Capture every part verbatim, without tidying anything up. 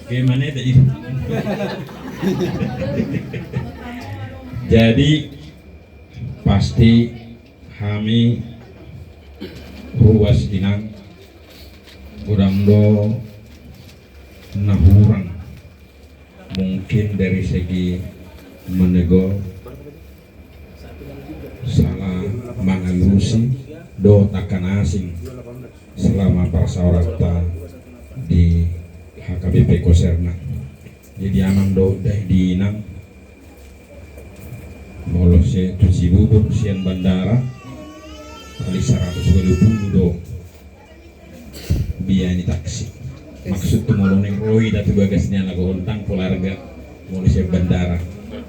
Bagaimana tadi? Jadi pasti hami ruas inang godang do na hurang, mungkin dari segi menegur, salah mangalusi dohot angka na asing selama parsaoranta di H K B P Koserna. Jadi amang dohot dainang, molo sian tu Cibubur sian bandara paling saratus ualu pulu do biaya ni taksi. Maksud tu molo naeng ro hita tu bagas ni alagohon tang keluarga, molo sian bandara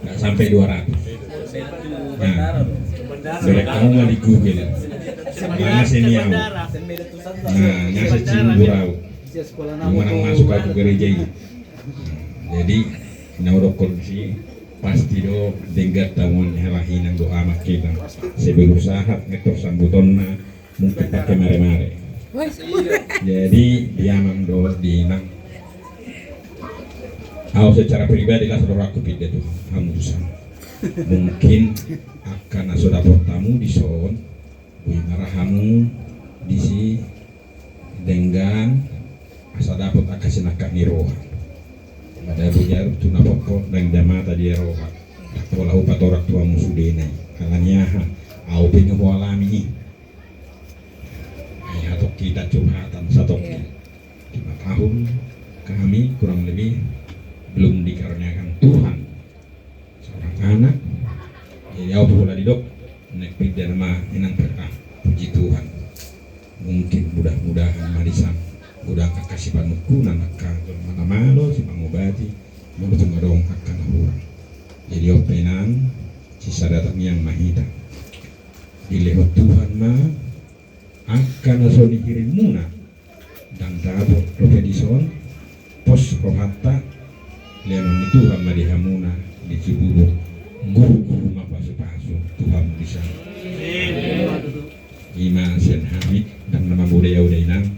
nggak sampai dua ratus. Nah, berek kamu mah di Google. Mana sini au? Nah, nggak sih Cibubur au. Cuma nang masuk au tu gereja ini. Jadi na hudokkon si pasti do denggan tamuan hela inang do amak hita. Sebelum sahat ngetor sambutonna mungkin pakai mare-mare. Jadi di amang do di inang, au secara pribadi las do rohangku pinda tu hamu tusan. Mungkin angka na so dapot hamu dison, boi ma ra hamu disi denggan asa dapot angka sinangkap ni roha. Pada bujar tu na pokok dang damata dia roha. Pola hupatorang tu hamu sudena i. Alani aha? Au pe nga hualami i. Ai hatongki ta curhatan satongki. Lima tahun kami kurang lebih belum dikaruniakan Tuhan seorang anak. Jadi au pe pola didok, naeng pinda nama inang pe ra, puji Tuhan. Mungkin mudah-mudahan ma dison godang angka sipanungkunan angka jolma na malo sipangobati, molo tung adong angka na hurang. Jadi on pe inang, sisada tangiang ma hita. Dilehon Tuhan ma angka na so nihirimuna. Dang dapot dope dison pos rohanta, lehonon ni Tuhan ma di hamuna di Cibubur guru-guru ma pasu-pasu Tuhan dison. Ima sian hami dang na mamboda au da inang.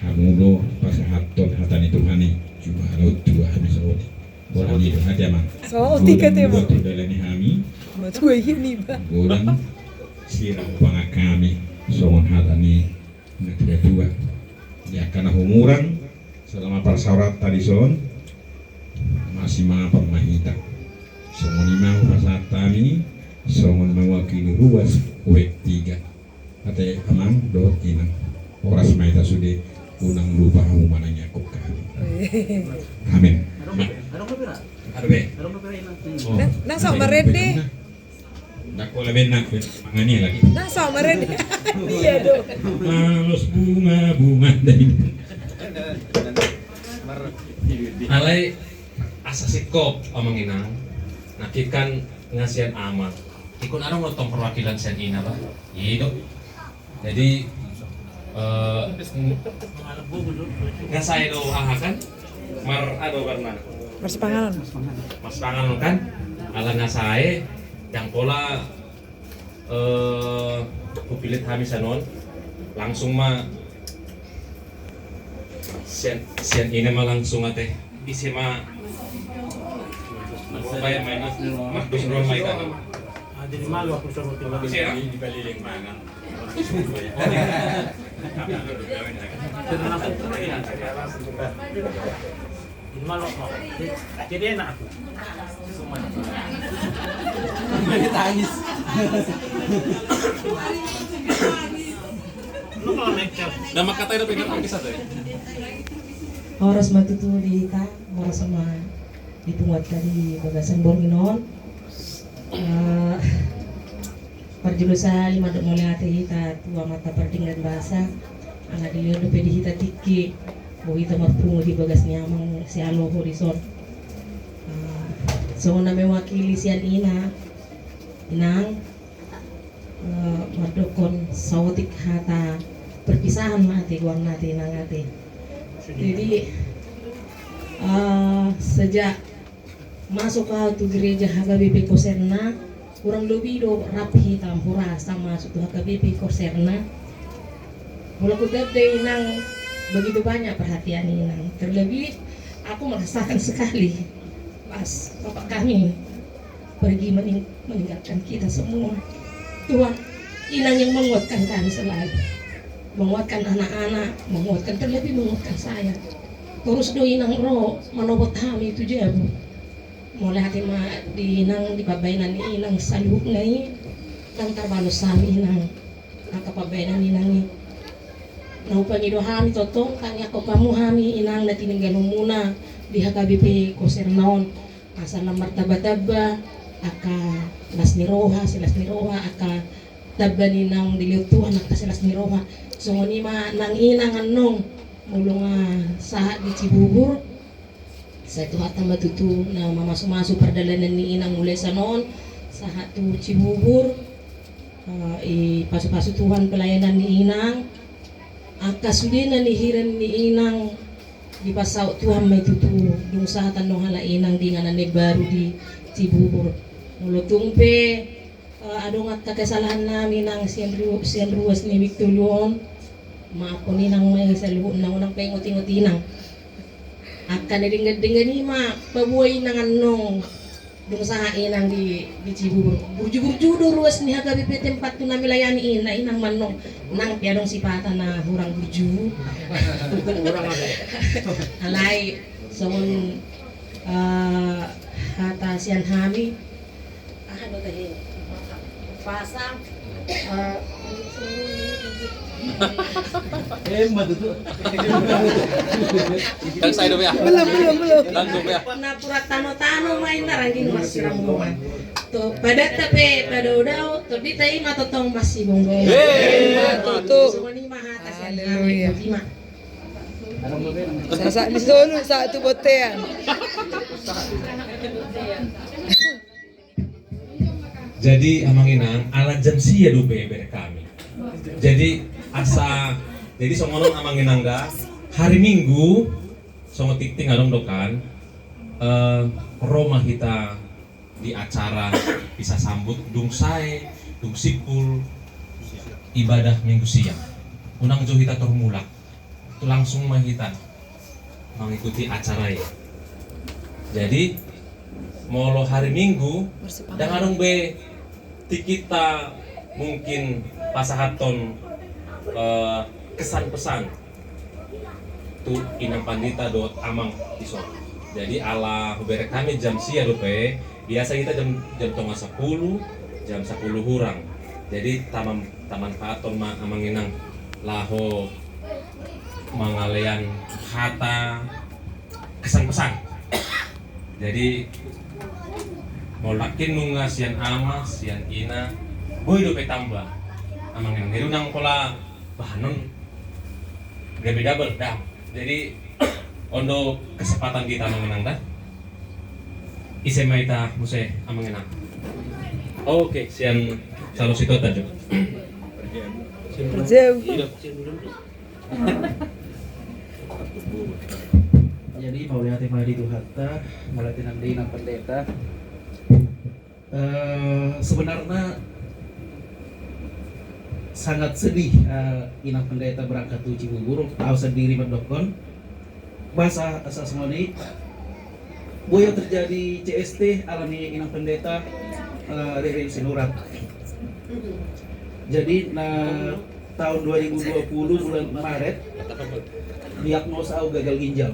Hamu do pasahathon hata ni Tuhan i. Cuma laut tua hami saotik. Bola ni do hati amang. Saotik hati amang. Godang tu dalan ni hami. Matua i ni ba. Godang sirang pangan hami songon hata ni na tua-tua. Di angka na humurang selama parsaoranta dison, masimapan ma hita. Songon i ma hupasahat hami songon mewakili ruas W Tiga. Ate amang dohot inang, horas ma hita sude, unang lupa hamu manangiangkon hami. Amin. Aduh be. Nang saut marende. Nang saut marende. Iya do. Malos bunga-bunga dari. Alai asa singkop amang inang. Nangkin kan nga sian amang. Ingkon adong do tong perwakilan sian ina ba. I do. Jadi eh, nga sae do aha kan? Mar ado karna marsipanganon. Marsipanganon kan? Ala nga sae, dang pola eh, hupillit hami sian on. Langsung ma sian, sian ina ma langsung ate. Ise ma. Bae ma ina. Mardus ro ma ina. Jadi malu aku sama tulang. Ise ya? Di Baliling mangan. Jadi malu aku. Jadi enak aku. Jadi tangis. Lu kalau make up. Nama kata itu pegang pakai satu ya? Horas ma tutu di hita, horas ma di punguanta di bagasan borngin on. Eh, parjolo sahali mandok mauliate hita tu Amanta Pardenggan Basa, ala dilehon dope di hita tingki, boi hita marpungu di bagas ni amang sialoho dison. Eh, songon na mewakili sian ina, inang, eh, mandokkon saotik hata perpisahan ma ate goarna ate inang ate. Jadi eh, sejak masuk au tu gereja H K B P Koserna, kurang lebih do rap hita, hurasa masuk tu H K B P Koserna. Molo hutanda inang, begitu banyak perhatian inang. Terlebih Aku merasakan sekali pas bapak kami pergi mening-, meninggalkan kita semua. Tuhan, inang yang menguatkan kami selalu. Menguatkan anak-anak, menguatkan, terlebih menguatkan saya. Torus do inang ro manopot hami tu jabu. Mauliate ma di inang, di pambahenan ni inang saluhutna i, ndang tarbalos hami inang. Angka pambahenan ni inang i. Na hupangido hami tongtong, tangiangkon hamu hami inang na tininggalonmuna di H K B P Koser na on. Asa lam martamba-tamba angka las ni roha, silas ni roha, angka tamba ni naung dilehon Tuhan angka silas ni roha. Songon i ma nang inang annon, molo nga sahat di Cibubur, sai Tuhanta ma tutu na mamasu-masu pardalanan ni inang mulai sian on sahat tu Cibubur. Eh, ipasu-pasu Tuhan pelayanan ni inang. Angka sudena ni hiran ni inang dipasaut Tuhan ma i tutu, dung sahat annon halak inang di inganan na imbaru di Cibubur. Molo tung pe, eh, adong angka kesalahan nami nang sian ru-, sian ruas ni Wintolu on, maaphon inang ma i saluhutna, unang paingot-ingot inang. Angka na denggan-denggan i ma paboa inang annon. Dung sahat inang di, di Cibubur, burju-burju do ruas ni H K B P tempat tu na melayani i, na inang ma annon, nang pe adong sipata na hurang burju. Hurang apa? Alai songon, eh, hata sian hami, aha do tahe? Pasang. Eh, ma tutu. Kan saya do ya. Belum, belum, belum. Kan do ya. Na pura tano-tano ma inna rangging masiramboman. Tu padatta pe padao-dao, tu tondinta i ma tongtong masibonggongan. Eh, ma tutu. Songon i ma hata sian hami. Haleluya. Ima. Sahat di solu, sahat tu bontean. Jadi, Amang Inang, ala jam sia dope berek hami. Jadi, asa, jadi songon on, Amang Inang, da, hari Minggu, songon tingting adong do kan, eh, ro ma hita di acara bisa sambut dung sae, dung simpul ibadah Minggu siang. Unang jo hita tormulak. Langsung ma hita mengikuti acara i. Jadi, molo hari Minggu, ndang adong be tingkita mungkin pasahathon, eh, kesan pesan tu inang pandita dohot amang dison. Jadi, ala huberek hami jam sia dope, biasa hita jam, jam tonga sapulu, jam sapulu hurang. Jadi, taman-, tamanfaathon ma Amang Inang laho mangalean hata kesan pesan. Jadi, molo nangkin nunga sian ama, sian ina, boi dope tamba. Amang Inang, jadi unang pola bahenon gabe double, da. Jadi, on do kesempatan di hita, Amang Inang, da. Ise ma hita muse, Amang Inang? Oke, sian Salo Sitorus jo. Jam. Jadi, mauliate ma di Tuhanta, mauliate nang di Inang Pendeta. Eh, sebenarnya sangat sedih, eh, Inang Pendeta berangkat tu Cibubur, au sendiri mandokkon. Bahasa asa songon i, boi terjadi C S T alani Inang Pendeta, eh, Ririn Sinurat. Jadi, na tahun dua ribu dua puluh bulan Maret, diagnosa au gagal ginjal.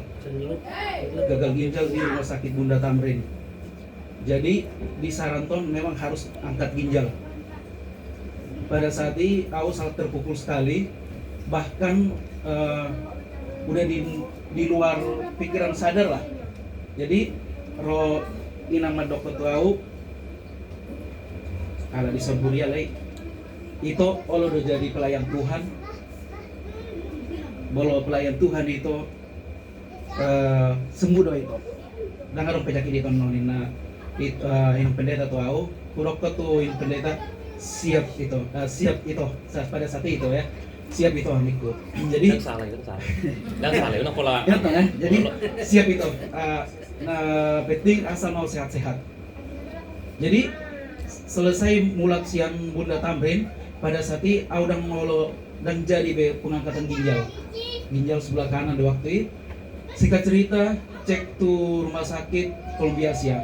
Gagal ginjal di Rumah Sakit Bunda Tamrin. Jadi, disarankan memang harus angkat ginjal. Pada saat itu, aku sangat terpukul sekali. Bahkan, eh, udah di, di luar pikiran sadar lah. Jadi, ro inang mandok tu au, ala di Samburia lai. Ito, olo do jadi pelayan Tuhan. Molo pelayan Tuhan ito, eh, sembuh do ito. Ndang adong penyakit ito, ninna it-, eh, Inang Pendeta tu au. Hudok tu Inang Pendeta, siap ito, eh, siap ito. Sa-, pada saat itu ya, siap ito amiku. Jadi, ndang salah, ndang salah. Ndang salah, ndang pola. Ya, toh, ya. Jadi, siap ito. Eh, na penting asal mau sehat-sehat. Jadi, selesai mulak sian Bunda Tamrin, pada saat i au ndang molo, ndang jadi be pengangkatan ginjal. Ginjal sebelah kanan di waktu i. Singkat cerita, C cek tu rumah sakit Columbia Asia.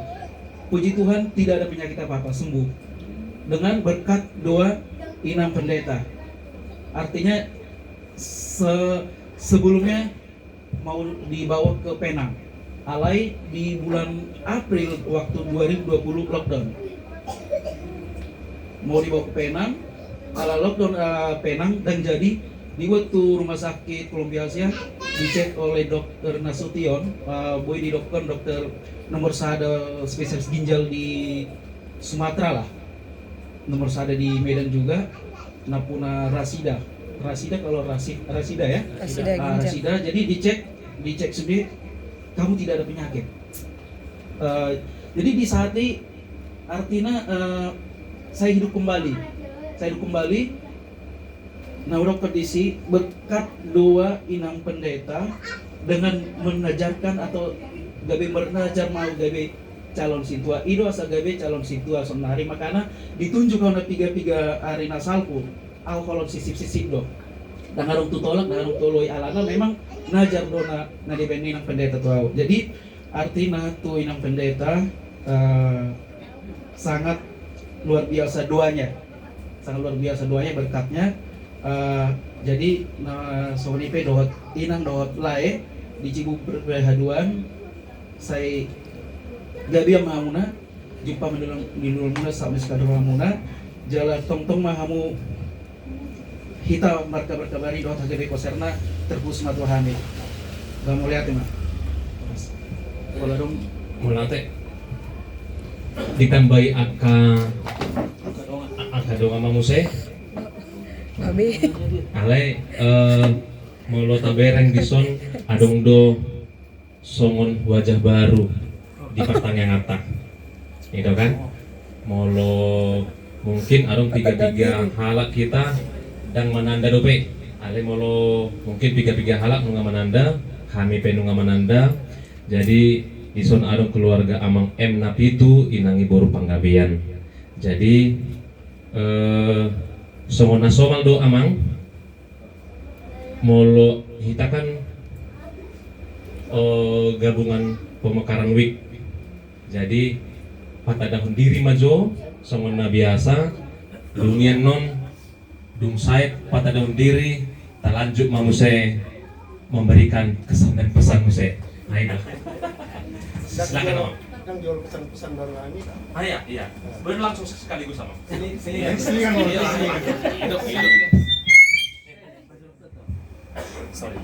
Puji Tuhan, tidak ada penyakit apa-apa, sembuh. Dengan berkat doa Inang Pendeta. Artinya, se-, sebelumnya mau dibawa ke Penang. Alai di bulan April waktu dua ribu dua puluh lockdown. Mau dibawa ke Penang, ala lockdown, eh, Penang, dan jadi dibawa tu rumah sakit Columbia Asia, dicek oleh dokter Nasution, eh, boi didok dokter nomor sada spesialis ginjal di Sumatera lah. Nomor sada di Medan juga, nampuna Rasida. Rasida kalau Rasi-, Rasida ya? Rasida. Ah, ginjal. Rasida, jadi dicek, dicek sude, kamu tidak ada penyakit. Eh, jadi di saat ini, artinya, eh, saya hidup kembali. Saya hidup kembali. Nah, udah kondisi berkat doa Inang Pendeta dengan mengajarkan atau gabe mengajar mau gabe calon sintua. I do asa gabe calon sintua saonari, makana ditunjuk au na piga-piga ari na salpu, au holong sisip-sisip do. Ndang adong tu tolak, ndang adong tu oloi, alana memang ngajar do na, na dibaen Inang Pendeta tu au. Jadi, artina tu Inang Pendeta, eh, sangat luar biasa doanya. Sangat luar biasa doanya, berkatnya. Eh, jadi, na, songon i pe dohot Inang dohot lae di Cibubur haduan, sai gabe ma hamuna, jumpa ma di ulaon, di ulaonmuna, sahat ma sikadar hamuna, jala tongtong ma hamu hita marga Berkabari dohot H K B Koserna terputus ma tu hami. Mauliate ma. Pola dong. Mauliate. Ditambai angka, angka dongan ma muse. Alai, eh, molo tabereng dison adong do songon wajah baru di partangianganta. Itu kan? Molo mungkin adong piga-piga halak hita ndang mananda dope. Alai molo mungkin piga-piga halak nunga mananda, hami pe nunga mananda. Jadi, dison adong keluarga Amang M Napitu, inang i boru Panggabean. Jadi, eh, songon na somal do, Amang, molo hita kan, eh, gabungan pemekaran wik. Jadi, patandahon diri ma jo, songon na biasa, dung i annon, dung sae patandahon diri, talanjut ma muse memberikan kesan dan pesan muse. Nah, itu. Silakan, Amang. Kan jual pesan-pesan baru kami. Ah, iya, iya. Berlangsung sekaligus, Amang. Sini, sini. Iya. Sini, kan, iya, sini. Hidup, hidup. Sorry.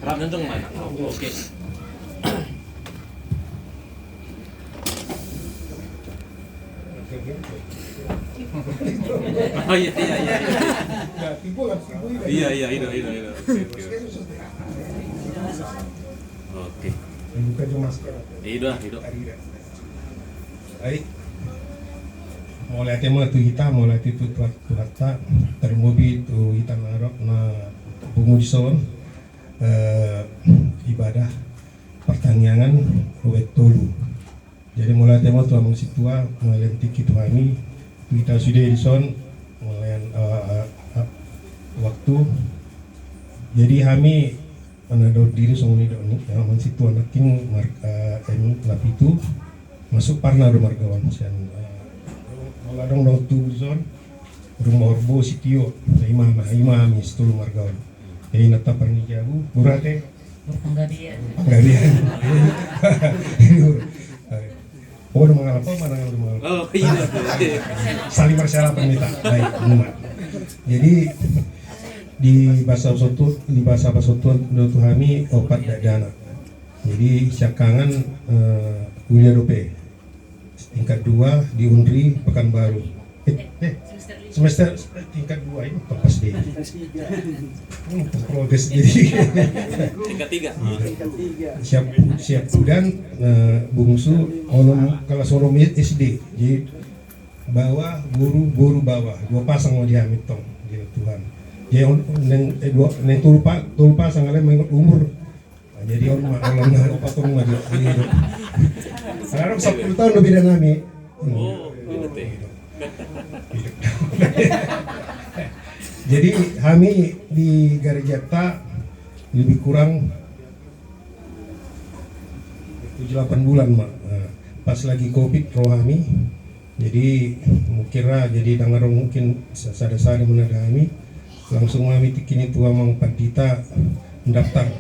Rap jantung mana? Oh, oke. Oh, iya, iya, iya, iya. Iya, iya, itu, itu, itu. Oke, oke. Oke. Buka dulu masker. Iya, itu. Baik. Mauliate ma tu hita, mauliate tu Tuhan, Tuhanta, tarlumobi tu hita na ro, na pungu dison, eh, ibadah partangiangan rua tolu. Jadi, mauliate ma tu amang sintua, mauliate tingki tu hami, tu hita sude dison, mauliate, eh, eh, eh, waktu. Jadi, hami mananda diri songon i do ni, ya, amang sintua nangkin mar-, eh, M Napitu, masuk parna do marga on, sian, eh, molo adong dongan tubu dison, Rumah Horbo, Sitio, ima, ima hami satolu marga on. Jadi, inanta Parnijabu, Burate, Panggabean. Panggabean. Oh, udah mengalap, oh, mana udah mengalap? Oh, iya. Saling persiapan kita. Baik, benar. Jadi, di bahasa Sotu, di bahasa Pasuruan do tu hami opat dakdanak. Jadi, siangkangan, eh, kuliah dope. Tingkat dua di Unri Pekanbaru. Eh, eh, semester, semester tingkat dua ini pas deh. Hmm, progres jadi. Tingkat tiga. Siap, siap dan, eh, bungsu onom, kelas onom S D. Jadi bawah, boru, boru, bawah. Dua pasang ma di hami tong, di Tuhan. Jadi on, neng, eh, dua, neng tolu pa-, tolu pasang, alai menurut umur. Jadi on ma, on ma, opat on ma dia. Iya, dok. Sekarang sepuluh tahun lebih dari kami. Oh, iya, dok. Jadi, hami di garejata Lebih kurang tujuh delapan bulan ma. Nah, pas lagi covid ro hami. Jadi mungkin ra, jadi ndang adong mungkin sa-, sada-sada manada hami. Langsung ma hami tingki i tu amang pandita mendaftar.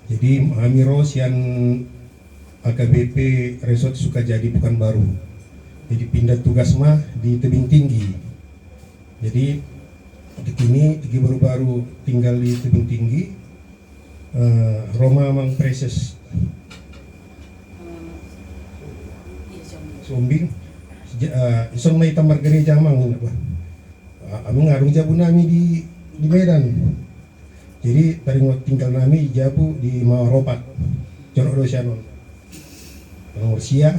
Jadi hami ro sian A K B P Resort Sukajadi Pekanbaru. Jadi pindah tugas ma di Tebing Tinggi. Jadi tingki i, tingki baru-baru tinggal di Tebing Tinggi, eh, ro ma amang Praeses Sombing. Sija-, eh, ison ma hita margereja amang, bah. Ah, amang adong jabu nami di, di Medan. Jadi taringot tinggal nami jabu di Mawaropat. Jonok do sian on. Nomor sia,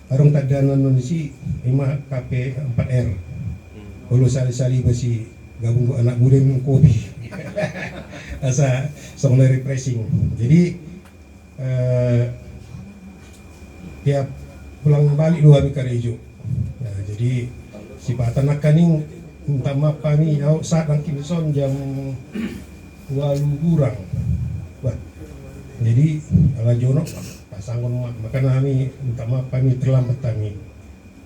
adong tanda annon disi, ima K P empat R. Olo sali-sali basi gabung anak muda minum kopi. Asa songon refreshing. Jadi, eh, tiap pulang balik do hami karejo. Nah, jadi sipata nangkaning minta maaf hami, au sadang kini son jam ualu hurang. Bah. Jadi ala jonok pasangon ma-, makana hami minta maaf hami terlambat hami.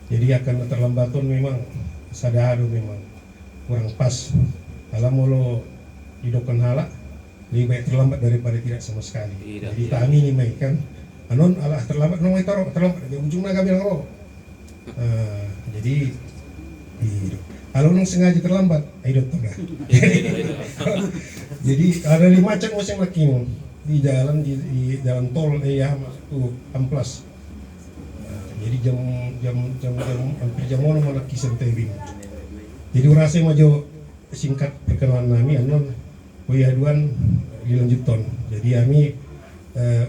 Jadi angka na terlambat on memang sada do memang kurang pas. Ala molo didokkon halak lebih baik terlambat daripada tidak sama sekali. Jadi hami ni ma i kan. Annon ala terlambat, nunga i ro terlambat, jadi ujungna gabe nunga ro. Ah, jadi, iya. Kalau nunga sengaja terlambat, ayo dokter dah. Jadi ada lima macam musim lagi di jalan, di, di jalan tol, eh, ya, masuk tu Amplas. Nah, jadi jam, jam, jam, jam, hampir jam onom ma lagi sampai Tebing. Jadi urasa ma jo singkat perkenalan nami, annon boi haduan dilanjuthon. Jadi hami, eh,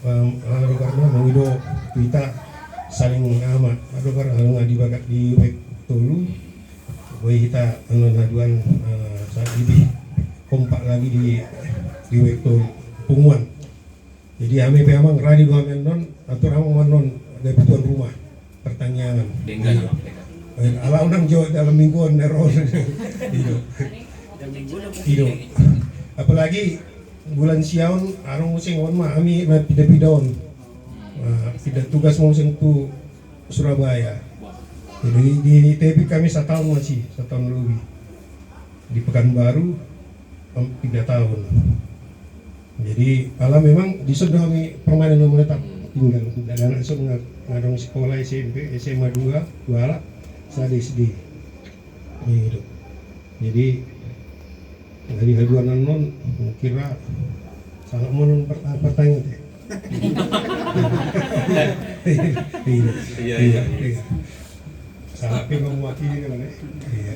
em, ala dogar na, molo tu hita saling ama, ala dogar, ala nga di bagas di web tolu, boi hita annon haduan, eh, saat lebih kompak lagi di, di web tolu. Punguan. Jadi hami pe amang radi do hami annon, atur amang ma annon, dapot tuan rumah pertaniangan. Denggan, iya. Amang, denggan. Eh, ala unang jo dalam minggu on na ro. Ido. Ido. Apalagi bulan sia on, adong muse on ma hami na pindah-pindah on. Nah, pindah tugas ma muse tu Surabaya. Jadi di Tebing hami sataon masih, sataon lebih. Di Pekanbaru, em, tiga tahun. Jadi ala memang di son do hami permanen menetap tinggal. Ndang adong, son nga, nga adong sekolah S M P, S M A dua, dua halak, sada S D. Gitu. Jadi dari haduan annon, kira salah ma annon per-, pertanyaan te. Iya, iya, iya. Salah pe mewakili kan, eh? Iya.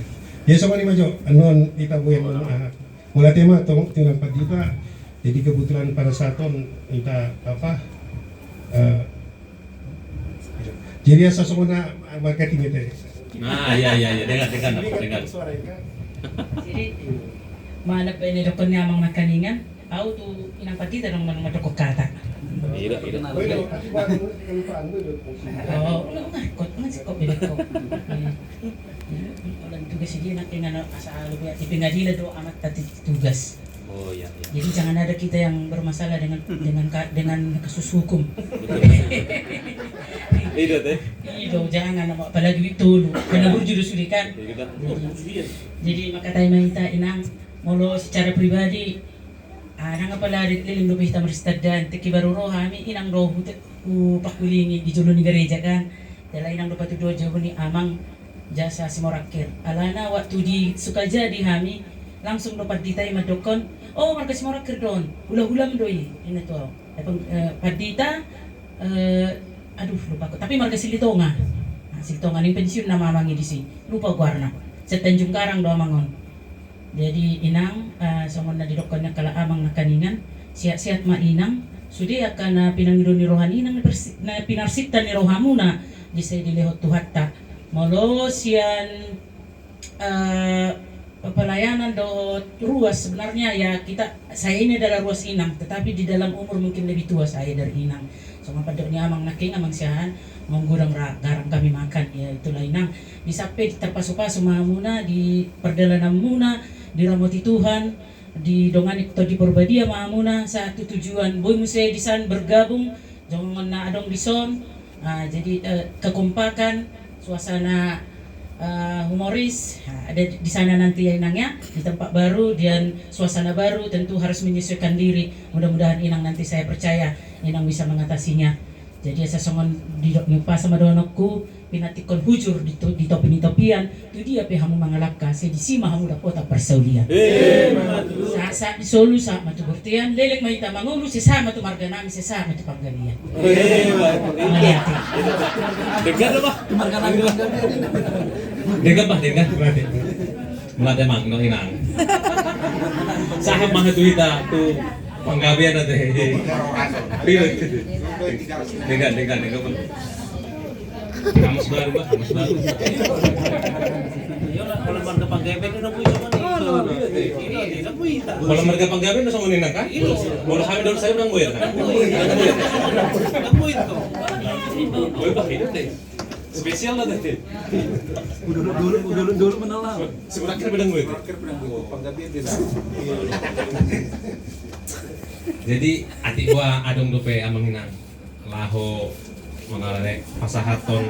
Ya, songon i ma jo, annon hita boi annon, ah, mauliate ma tong, tu inang pandita. Jadi kebetulan pada saat on hita, apa, eh, jadi asa songon na marketing hita. Nah, iya, iya, iya, denggan, denggan, denggan. Jadi manat pe na didokkon ni amang nangkaningan. Au tu inang pandita do mandokkon hata. Iya, iya. Oh, unang, unang, kot, unang sikop beda kot. Ulang tugas i dia nangkaningan, asa lebih di pengadilan do amanta tugas. Oh, iya, iya. Jadi jangan ada kita yang bermasalah dengan, dengan ka-, dengan kasus hukum. Betul. Iya, teh. Iya, jangan, apalagi web tolu. Karena burju do sude kan. Iya, kita. Jadi makatai ma hita inang, molo secara pribadi, ah, ndang apala leleng dope hita marsitandahan, tingki baru ro hami inang do hute-, hupangkulingi di jolo ni gareja kan. Jala inang do patuduhon jabu ni amang jasa Simorakhir. Alana waktu di Sukajadi hami, langsung do pandita i mandokkon, "Oh, marga Simorakhir do on, hula-hulam do i," ninna tu au. Eh, peng-, eh, pandita, eh, aduh, lupa au. Tapi marga Silitonga. Nah, Silitonga, naeng pensiun nama amang i disi. Lupa au goarna. Sian Tanjung Karang do amang on. Jadi inang, eh, songon na didokkon ni angka amang nangkaningan, sehat-sehat ma inang, sude angka na pinangido ni roha ni inang, na persi-, na pinarsinta ni rohamuna, di sai dilehon Tuhanta. Molo sian, eh, pelayanan dohot ruas, sebenarnya ya kita, saya ini adalah ruas inang, tetapi di dalam umur mungkin lebih tua saya dari inang. Songon pandok ni amang nangkin, amang siahaan, maunggodang ra-, garam kami makan, ya itulah inang. Bisa pe terpasu-pasu ma hamuna di perdalananmuna, diramoti Tuhan, Didongani Tondi Porbadia ma hamuna sahat tu tujuan. Boi muse disan bergabung, jongon na adong dison. Ah, jadi, eh, kekompakan, suasana, eh, humoris, ah, ada di sana nanti ya, Inang, ya, di tempat baru dan suasana baru, tentu harus menyesuaikan diri. Mudah-mudahan Inang nanti, saya percaya Inang bisa mengatasinya. Jadi asa songon didok ni umpasa ma dohononku, pinantikkon hujur di to-, di topi ni topian, tu dia pe hamu mangalangka, sai disi ma hamu dapotan parsaulian. Sahat-sahat ni solu, sahat ma tu bontean, leleng ma hita mangolu, sai sahat ma tu marga nami, sai sahat ma tu panggabean. Mauliate. Denggan do, Bah. Denggan, Bah, denggan. Mauliate, Amang, no, Inang. Sahat ma tu hita tu panggabean ate. Denggan, denggan, denggan. Kamus baru, Bah, kamus baru. Iya lah, kalau marga panggabean udah punya mana? Oh, no. Ini, ini udah punya. Kalau marga panggabean udah sama Inang, kan? Iya. Kalau kami daun sayur udah buaya, kan? Udah buaya. Udah buaya tuh. Buaya, Bah, ini deh. Spesial lah tadi. Udah dulu, udah dulu, dulu menelan. Sebenarnya pedang gue itu. Panggabean dia. Jadi, atik gua adong dope Amang Inang. Laho mangalale pasahaton.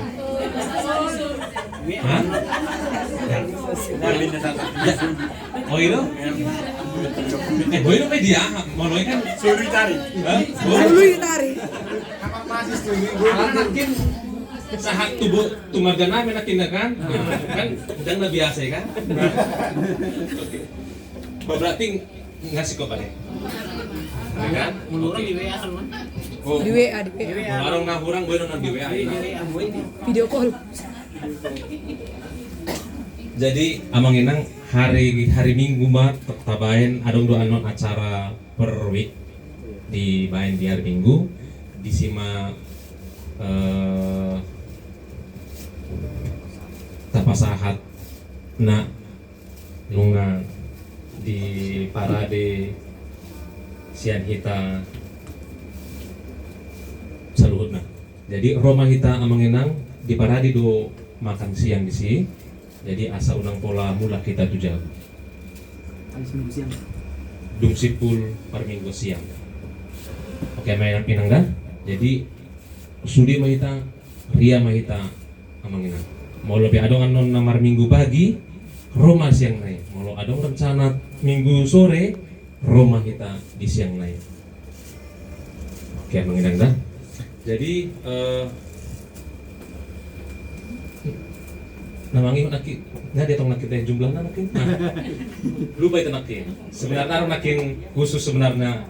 Hah? Ya. Ya. Oh, itu? Eh, gue itu media, mau lo kan? Suruh ditarik. Hah? Suruh ditarik. Karena mungkin sahat tu bo-, tu marga nami nangkin, kan? Nah, kan ndang na biasa, kan? Oke. Berarti ngasih kok, Pak, ya? Ya, kan? Menurut di W A kan, Bang? Oh. Di W A, di W A. Adong na hurang, boleh nang di W A. Di W A, boleh. Video call. Jadi, Amang Inang, hari, hari Minggu ma, tabaen, adong do annon acara per week dibaen di hari Minggu, disi ma, eh, tapasahat na nunga diparade sian hita saluhutna. Jadi, ro ma hita Amang Inang, diparade do makan siang disi. Jadi, asa unang pola mulak hita tu jabu. Habis minggu siang. Dung simpul parminggu siang. Oke, Amang Inang da. Jadi, sude ma hita, ria ma hita, Amang Inang. Molo pe adong annon na marminggu pagi, ro ma siang nai. Molo adong rencana minggu sore, ro ma hita di siang nai. Oke, Amang Inang da. Jadi, eh, na mangihut nangkin, na dietong nangkin jumlahna nangkin. Nah, lupa itu nangkin. Sebenarnya nangkin khusus sebenarnya